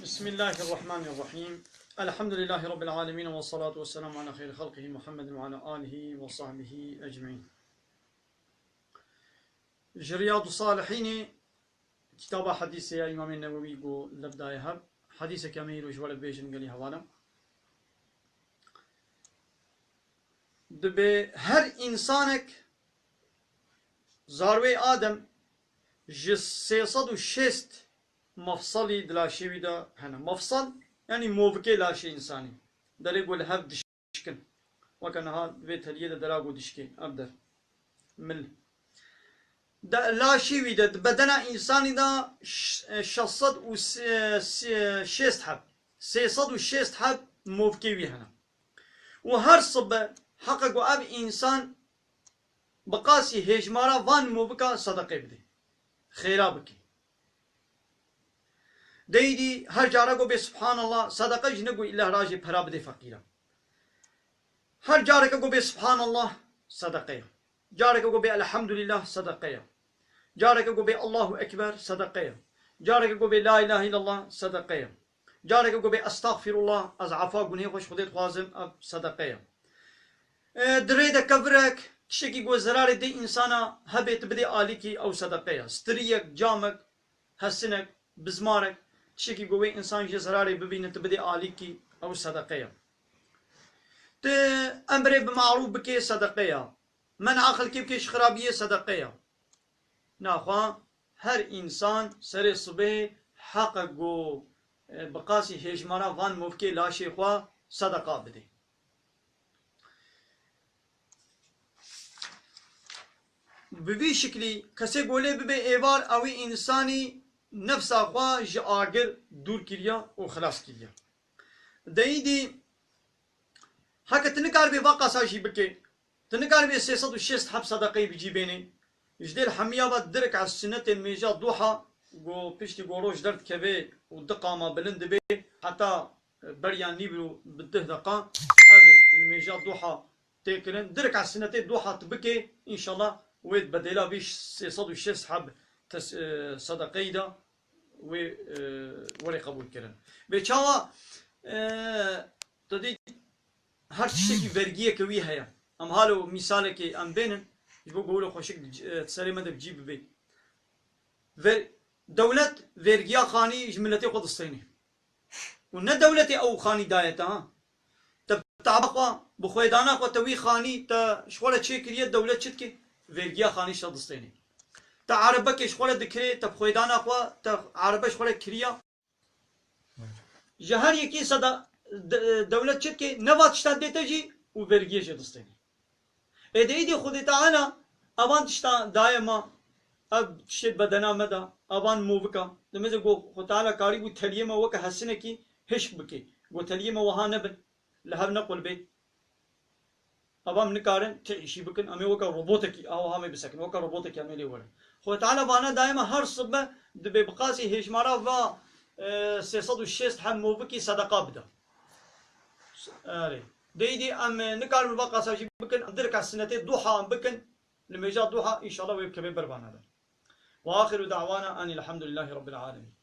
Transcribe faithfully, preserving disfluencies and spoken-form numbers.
بسم الله الرحمن الرحيم. الحمد لله رب العالمين، والصلاة والسلام على خير خلقه محمد وعلى آله وصحبه أجمعين. Ji Riyadu Salihînê, kitaba hedîsê ya Îmamê Newewî ku lev daye hev, hedîseke me îro ji we re bibêjin gelî hevalem. Dibê her însanek zarwê Adem ji sê sed û şêst mefselî di laşê wî de hene. Mefsel, yanî movikê laşê însanî. Derê ku li hev dişkin. Weke niha vê teliyê de dera ku dişkê, ev der. Mil. De laşê wî de, di bedena însanî de ş-, e, şeş sed û şêst heb, sê sed û şêst heb movkê wî hene. Û her sibe heqe ku ev însan bi qasî hêjmara van movika sedeqê bidê. Xêra bikê. Deydî her careke ku bê Subhanallah, sedeqe jî ne ku îlla rajê pera bidê feqîran. Her careke ku bê Subhanallah, sedeqe ye. Careke ku bê Elhamdulillah, sedeqe ye. Careke ku bê Allahu Ekber, sedeqe ye. Careke ku bê La ilahe illallah, sedeqe ye. Careke ku bê Estağfirullah, ez efa gunehê xwe ji Xwedê dixwazim, ev sedeqe ye. E, di rê de kevirek, tiştekî ku zerarê dê însana hebê, tu bidê alîkî, ew sedeqe ye. Stiriyek, camek, hesinek, bizmarek, tiştekî ku wê însan jê zerarê bibîne, tu bidê alîkî, ew sedeqe ye. Tu emrê bi marûf bikê, sedeqe ye. Men'a xelkê bikê ji xirabiyê, sedeqe ye. Naxwe her însan serê sibê heqe ku, e, bi qasî hêjmara van movkê laşê xwe sedeqa bidê. Bi vî şiklî kesê ku lê bibe êvar, ew ê însanî nefsa xwe ji agir dûr kiriye û xilas kiriye. De îdî heke tu nikaribê va qasa jî bikê, tu nikaribê sê sed û şêst heb sedeqeyê bi cî bênê. Ji dêl hemiya ve direk ez sinetên mêja duha, ku piştî ku roj derdikeve û di qama bilind dibe, heta beriya nîvro bi deh deqa, ev li mêja duha tê kirin. Direk ez sinetê duha tu bikê, înşallah wê bedêla vî sê sed û şêst heb tes-, e, sedeqeyî de wê, e, werê qebûl kirin. Bê çawa, e, tu dî her tiştekî vergiyeke wî heye. Em halo mîsalekê em bênin, ji bo ku wilo xweşik di c-, e, serê me de bi cî bibê. Ver-, dewlet vergiya xanî ji miletê xwe distênê. Û ne dewletê ew xanî daye te, ha. Te bi taba xwe, bi xwedana xwe, te wî xanî te ji xwe re çêkiriye, dewlet çi dike? Vergiya xanî ji te distênê. Te erebekê ji xwe re dikirê, te bi xwedana xwe, te erebe ji xwe re kiriya. Ji her yekî seda de-, dewlet çi dike? Neva tişta dê te jî û vergiyê jê distênê. Ê de îdî Xwedê Teala evan tişta daye me, ev tiştê bedena me de, evan movika. Dimeze ku Xwedê Teala karîbû teliyê me weke hesinekî hişk bike. Ku teliyê me wiha nebin, li hev nequlbê. Ava em nikarin ti îşî bikin, em ê weke robotekî, aha, em ê bisekin, weke robotekî em ê lê werin. Xwedê Teala vana daye me her sibe dibê bi qasî hêjmara va, e, sê sed û şêst heb movikî sedeqa bide. Erê. De îdî em, e, nikarin va qasa jî bikin, em dirka sinetê duha em bikin, li mêja duha, înşallah wê bikeve ber vana de. Ve axiru da'wana enî elhamdulillahî rabbil alemin.